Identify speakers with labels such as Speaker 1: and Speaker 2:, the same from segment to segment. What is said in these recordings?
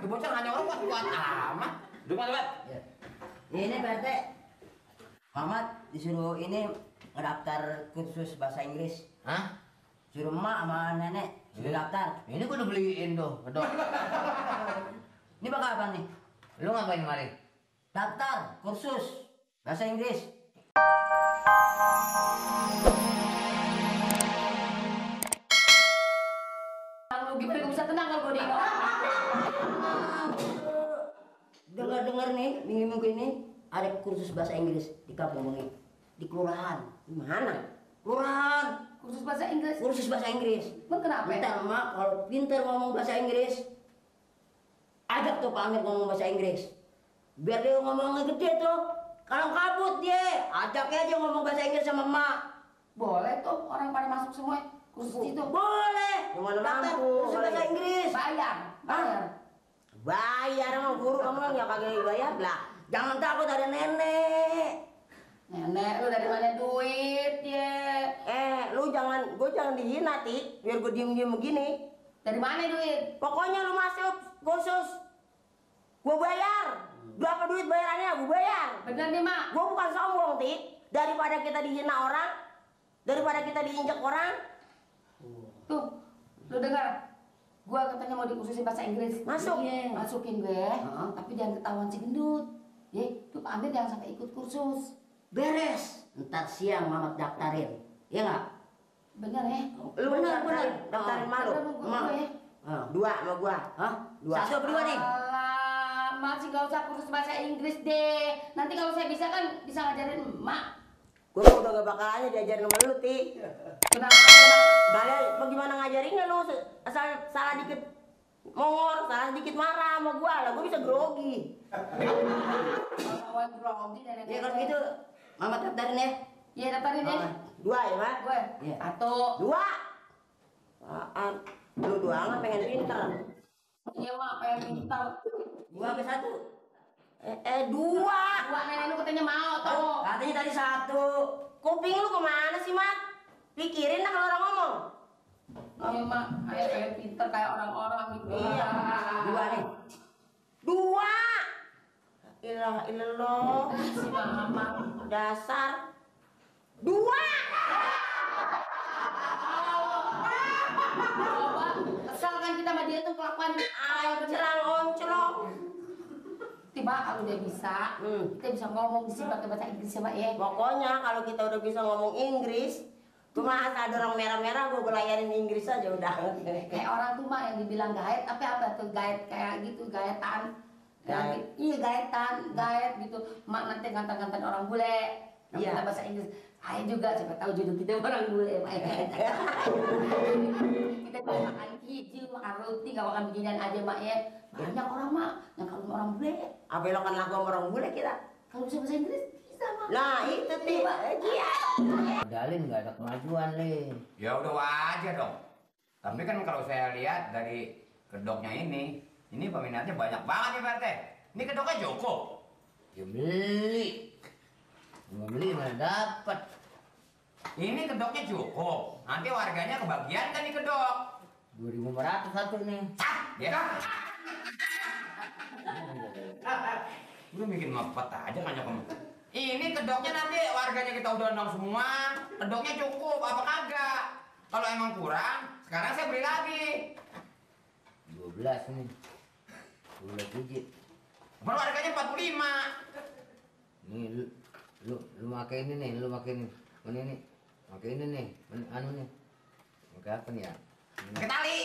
Speaker 1: Itu bocah nggak nyolong kuat amat. Dua.
Speaker 2: Ya. Ini Pak RT. Mamat disuruh ini ngedaftar kursus bahasa Inggris.
Speaker 1: Hah?
Speaker 2: Suruh emak sama nenek suruh daftar.
Speaker 1: Ini gua udah beliin tuh, kedok.
Speaker 2: Ini bakal apa nih?
Speaker 1: Lu ngapain kemari?
Speaker 2: Daftar kursus bahasa Inggris.
Speaker 3: Lu gimana gak bisa tenang kalau gue nengok?
Speaker 2: Dengar-dengar nih, minggu ini ada kursus bahasa Inggris di kampung ini. Di kelurahan. Di mana? Kelurahan.
Speaker 3: Kursus bahasa Inggris.
Speaker 2: Kursus bahasa Inggris.
Speaker 3: Emang kenapa?
Speaker 2: Bentar, Mak, kalau pinter ngomong bahasa Inggris, ajak tuh Pak Amir ngomong bahasa Inggris. Biar dia ngomongnya gede tuh. Kalau kabut dia, ajaknya aja ngomong bahasa Inggris sama Mak.
Speaker 3: Boleh tuh, orang pada masuk semua kursus itu.
Speaker 2: Boleh. Gimana mampu? Kursus bahasa Inggris.
Speaker 3: Bayar.
Speaker 2: Bayar sama guru kamu yang kagak bayar lah. Jangan takut ada nenek.
Speaker 3: Nenek lu dari mana duit ya?
Speaker 2: Lu gue jangan dihina Ti, biar gue diem begini.
Speaker 3: Dari mana duit?
Speaker 2: Pokoknya lu masuk kursus, gue bayar. Berapa duit bayarannya? Gue bayar.
Speaker 3: Bener nih mak.
Speaker 2: Gue bukan sombong Ti. Daripada kita dihina orang, daripada kita diinjak orang.
Speaker 3: Tuh, lu dengar? Gua katanya mau dikursusin bahasa Inggris.
Speaker 2: Masuk.
Speaker 3: Iya, masukin gue. Tapi jangan ketahuan si gendut. Ya, tuh Pak Amir jangan sampai ikut kursus.
Speaker 2: Beres. Ntar siang Mamat daftarin. Iya nggak?
Speaker 3: Bener ya?
Speaker 2: Lu bener. Daftarin malu.
Speaker 3: Ya?
Speaker 2: Dua sama gua. Hah? Dua. Satu apa dua nih?
Speaker 3: Alah, masih nggak usah kursus bahasa Inggris deh. Nanti kalau saya bisa kan bisa ngajarin emak.
Speaker 2: Gua udah gak bakalannya diajarin sama lu, Ti.
Speaker 3: Kenapa?
Speaker 2: Balik bagaimana ngajarinnya lu? Asal salah dikit mongor, salah dikit marah sama gua lah, gua bisa grogi.
Speaker 3: Kawan grogi dan
Speaker 2: Ya kalau gitu, Mama daftarin ya.
Speaker 3: Iya daftarin ya.
Speaker 2: Dua ya, Mak?
Speaker 3: Gue.
Speaker 2: Iya.
Speaker 3: Satu.
Speaker 2: Dua. Lu dua amat pengen pinter.
Speaker 3: Iya mak, pengen pintar.
Speaker 2: Dua ke satu. Dua.
Speaker 3: Dua nenek lu katanya mau tuh.
Speaker 2: Katanya tadi satu. Kuping lu kemana sih, Mat? Pikirin lah kalau orang ngomong.
Speaker 3: Iya mak, kayak pengen pintar kayak orang-orang gitu.
Speaker 2: Iya. Dua nih. Dua. Ilah ilallah.
Speaker 3: Si mama.
Speaker 2: Dasar. Dua.
Speaker 3: Coba, kesal kan kita sama dia tuh kelakuan
Speaker 2: Oncrang-oncrong.
Speaker 3: tiba kalau dia bisa, kita bisa ngomong di sini pakai bahasa Inggris ya mak ya.
Speaker 2: Pokoknya kalau kita udah bisa ngomong Inggris, cuma asal ada orang merah-merah, gue layanin Inggris aja udah.
Speaker 3: Kayak orang tuh mak yang dibilang gaet, tapi apa tuh gaet kayak gitu, gaetan.
Speaker 2: Gaet.
Speaker 3: Iya gaetan, gaet gitu. Mak nanti ngantar-ngantar orang bule.
Speaker 2: Iya.
Speaker 3: Kita bahasa Inggris. Ayo juga siapa tahu jodoh kita orang bule mak. Kita bisa makan hijau, makan roti, gak makan beginian aja mak ya. Banyak orang mak yang kalau orang bule.
Speaker 2: Apa belokan lagu sama orang bule kita?
Speaker 3: Kalau bisa bahasa Inggris bisa mak.
Speaker 2: Nah itu Ti. Iya.
Speaker 1: Dalin nggak ada kemajuan nih. Ya udah wajar dong. Tapi kan kalau saya lihat dari kedoknya ini peminatnya banyak banget nih Pak RT. Ini kedoknya Joko. Ya beli. Mau beli mana dapat. Ini kedoknya Joko. Nanti warganya kebagian kan di kedok. 2.500 satu nih. Ya. Udah bikin ngepet aja kan kamu. Ini kedoknya nanti warganya kita udah undang semua. Kedoknya cukup apa kagak? Kalau emang kurang, sekarang saya beli lagi. 12 nih. 12 biji. Kalau harganya 45. Nih lu pakai ini nih, lu pakai ini. Mana ini? Pakai ini nih. Anu nih. Pakai apa nih ya? Pakai tali.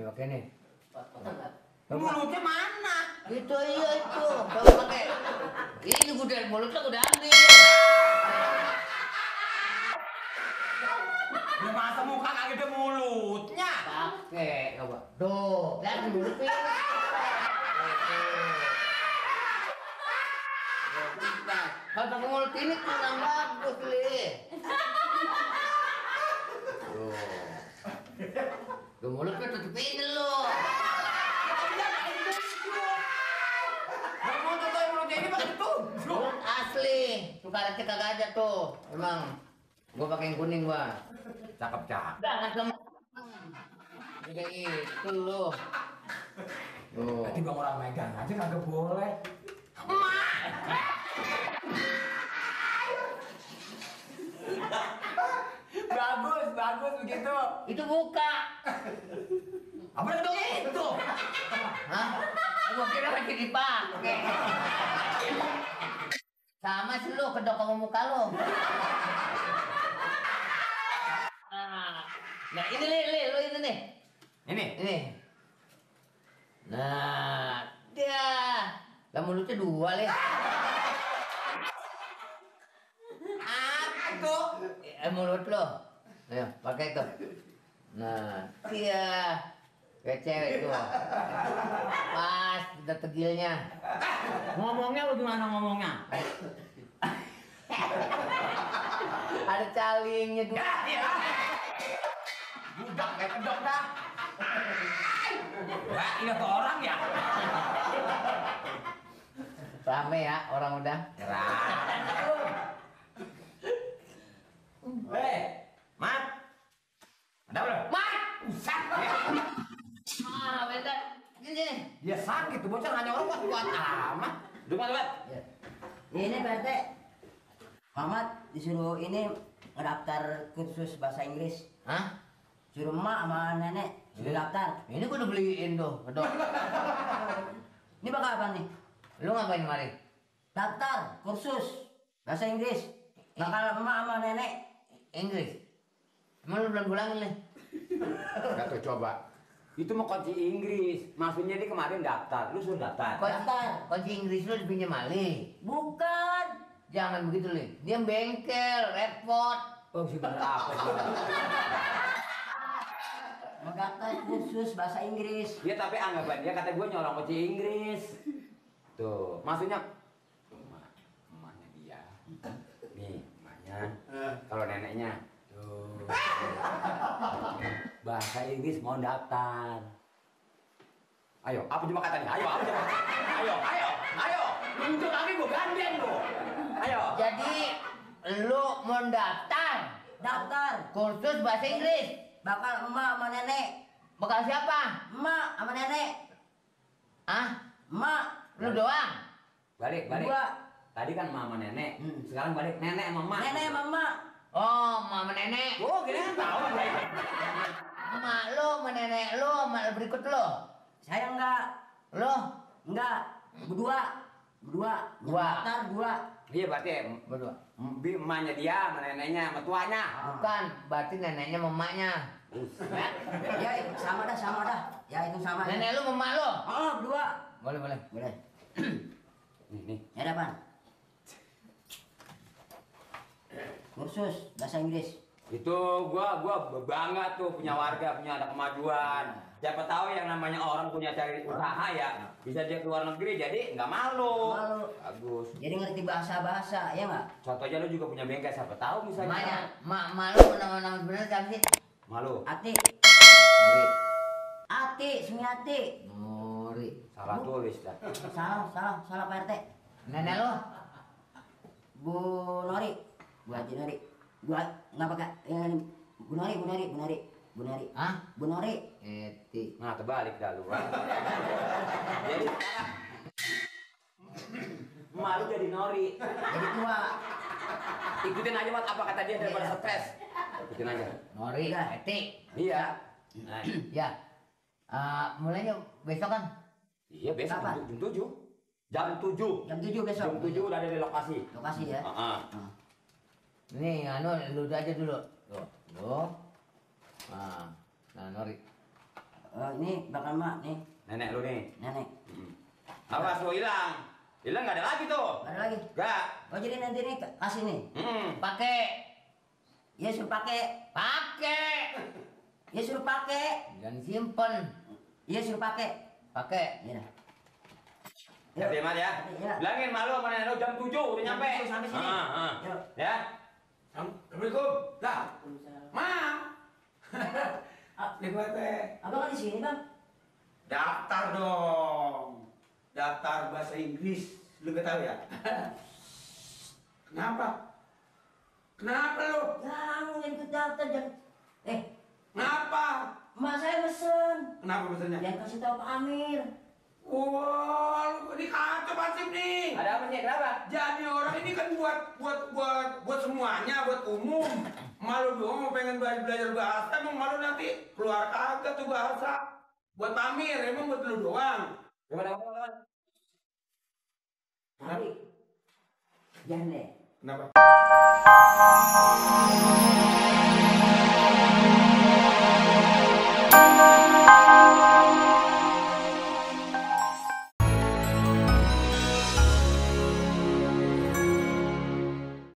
Speaker 1: Pakai nih. Mulutnya mana? Itu iya itu. Coba pakai. Ini udah mulutnya udah ambil. Lu masa muka kagak ada mulutnya? Pakai coba. Tuh, lihat mulutnya. Kalau pakai mulut ini kurang bagus nih. Tuh mulutnya tutupin lo. Mulutnya ini pakai tuh. Mulut asli. Tuh karetnya kagak ada tuh. Emang.
Speaker 4: Gua pakai yang kuning gua.
Speaker 1: Cakep.
Speaker 4: Jangan sama. Udah itu lo. Tuh.
Speaker 1: Nanti bang orang megang aja kagak boleh. Bagus begitu.
Speaker 4: Itu buka.
Speaker 1: Apa kedoknya itu?
Speaker 4: Hah? Gua kira lagi dipakai. Sama sih lo kedok sama muka lo. Nah ini nih, lo ini nih. Ini. Nah, dia. Lah mulutnya dua le.
Speaker 1: Apa tuh?
Speaker 4: Mulut lo. Ayo, pakai itu. Nah, dia. Kayak cewek tuh. Pas, udah tegilnya.
Speaker 1: Ngomongnya lu gimana ngomongnya?
Speaker 4: Ada calingnya tuh.
Speaker 1: Ya. Budak kayak kedok dah. Wah, ini tuh orang ya?
Speaker 4: Rame ya orang udah.
Speaker 1: Mat. Ada belum?
Speaker 4: Mat!
Speaker 1: Usah ya.
Speaker 4: Bentar. Ini.
Speaker 1: Dia sakit tuh bocah hanya orang kuat amat. Duduk Mat.
Speaker 2: Ya. Ini Pak RT. Mamat disuruh ini ngedaftar kursus bahasa Inggris.
Speaker 4: Hah?
Speaker 2: Suruh emak sama nenek suruh daftar.
Speaker 4: Ini gua udah beliin tuh, kedok.
Speaker 2: Ini bakal apa nih?
Speaker 4: Lu ngapain mari?
Speaker 2: Daftar kursus bahasa Inggris. Bakal emak sama nenek.
Speaker 4: Inggris. Emang lu belum pulangin nih?
Speaker 1: Enggak tuh coba. Itu mau kunci Inggris. Maksudnya dia kemarin daftar. Lu suruh daftar.
Speaker 2: Daftar.
Speaker 4: Kunci Inggris lu dipinjam Ali.
Speaker 2: Bukan.
Speaker 4: Jangan begitu, Li. Dia bengkel, repot.
Speaker 1: Oh, sih bener apa sih?
Speaker 2: Mendaftar kursus bahasa Inggris.
Speaker 1: Dia tapi anggapan dia kata gue nyolong kunci Inggris. Tuh, maksudnya emaknya dia. Nih, emaknya. Kalau neneknya. Tuh. Bahasa Inggris mau daftar. Ayo, apa coba katanya? Ayo, apa coba? Ayo. Nunjuk lagi gue gandeng lu. Ayo.
Speaker 4: Jadi lu mau daftar
Speaker 2: Daftar.
Speaker 4: kursus bahasa Inggris.
Speaker 2: Bakal emak sama nenek.
Speaker 4: Bakal siapa?
Speaker 2: Emak sama nenek.
Speaker 4: Ah?
Speaker 2: Emak.
Speaker 4: Lu doang?
Speaker 1: Balik.
Speaker 2: Dua.
Speaker 1: Tadi kan mama nenek. Sekarang balik nenek sama emak.
Speaker 2: Nenek sama emak.
Speaker 4: Oh, mama nenek.
Speaker 1: Oh, gini kan tahu gue.
Speaker 4: Emak lu sama nenek lu sama berikut lu.
Speaker 2: Saya enggak.
Speaker 4: Lu?
Speaker 2: Enggak. Berdua.
Speaker 4: Dua.
Speaker 2: Daftar dua.
Speaker 1: Iya berarti
Speaker 4: Berdua.
Speaker 1: emaknya dia sama neneknya sama tuanya.
Speaker 4: Bukan, berarti neneknya sama emaknya.
Speaker 2: Ya sama dah. Ya itu sama.
Speaker 4: Nenek lu sama emak lu?
Speaker 2: Oh berdua.
Speaker 4: Boleh.
Speaker 2: Boleh.
Speaker 1: Nih.
Speaker 2: Ya ada apa? Kursus bahasa Inggris.
Speaker 1: Itu gua bangga tuh punya warga, punya ada kemajuan. Siapa tahu yang namanya orang punya cari usaha ya, bisa dia keluar negeri jadi nggak malu.
Speaker 2: Malu.
Speaker 1: Bagus.
Speaker 2: Jadi ngerti bahasa ya nggak?
Speaker 1: Contohnya lu juga punya bengkel, siapa tahu misalnya.
Speaker 4: Emaknya, emak lu nama sebenarnya siapa sih?
Speaker 1: Malu.
Speaker 2: Ati.
Speaker 4: Nuri.
Speaker 2: Ati, Sumiati.
Speaker 4: Nuri.
Speaker 1: Salah tulis dah.
Speaker 2: Salah Pak RT.
Speaker 4: Nenek lu?
Speaker 2: Bu Nori. Bu Haji Nori. Nggak pakai. Bu Nori.
Speaker 4: Hah?
Speaker 2: Bu Nori.
Speaker 4: Eti.
Speaker 1: Nah, terbalik dah lu. Jadi malu jadi Nori.
Speaker 2: Jadi tua.
Speaker 1: Ikutin aja Mat, apa kata dia daripada stres. Ikutin aja.
Speaker 4: Nuri.
Speaker 2: Udah.
Speaker 4: Eti.
Speaker 1: Iya. Nah,
Speaker 4: Ya. Mulainya besok kan?
Speaker 1: iya besok
Speaker 2: Kapan?
Speaker 1: jam 7. Jam 7.
Speaker 2: Jam 7 besok.
Speaker 1: Jam 7 udah ada di lokasi.
Speaker 2: Lokasi ya.
Speaker 1: Heeh.
Speaker 4: Nih, lu aja dulu. Tuh, lu. Nah, Nori.
Speaker 2: Ini bakal mak nih.
Speaker 1: Nenek lu nih.
Speaker 2: Nenek.
Speaker 1: Awas lu hilang. Hilang nggak ada lagi tuh.
Speaker 2: Ada lagi.
Speaker 1: Enggak.
Speaker 2: Oh jadi nanti nih kasih nih.
Speaker 4: Pakai.
Speaker 2: Ya suruh pakai.
Speaker 4: Pakai.
Speaker 2: Ya suruh pakai.
Speaker 4: Jangan simpen.
Speaker 2: Ya suruh pakai.
Speaker 4: Pakai.
Speaker 2: Iya dah.
Speaker 1: Ya, Mat ya.
Speaker 2: Iya.
Speaker 1: Bilangin malu sama nenek lu jam 7 udah nyampe.
Speaker 2: 7 sampai sini. Yuk.
Speaker 1: Ya. Assalamualaikum. Dah. Ma.
Speaker 2: Abang kan di sini bang.
Speaker 5: Daftar dong. Daftar bahasa Inggris. Lu gak tahu ya? Kenapa? Kenapa lu?
Speaker 2: Jangan ikut daftar jangan.
Speaker 5: Ngapa?
Speaker 2: Emak saya pesen.
Speaker 5: Kenapa pesannya?
Speaker 2: Jangan kasih tahu Pak Amir.
Speaker 5: Wah, ini kacau Pasif nih.
Speaker 1: Ada apa sih? Kenapa?
Speaker 5: Jadi orang ini kan buat semuanya, buat umum. Malu doang mau pengen belajar bahasa, emang malu nanti keluar kagak tuh bahasa. Buat Pamir, emang buat lu doang.
Speaker 1: Gimana kawan?
Speaker 2: Tapi jangan deh.
Speaker 5: Kenapa?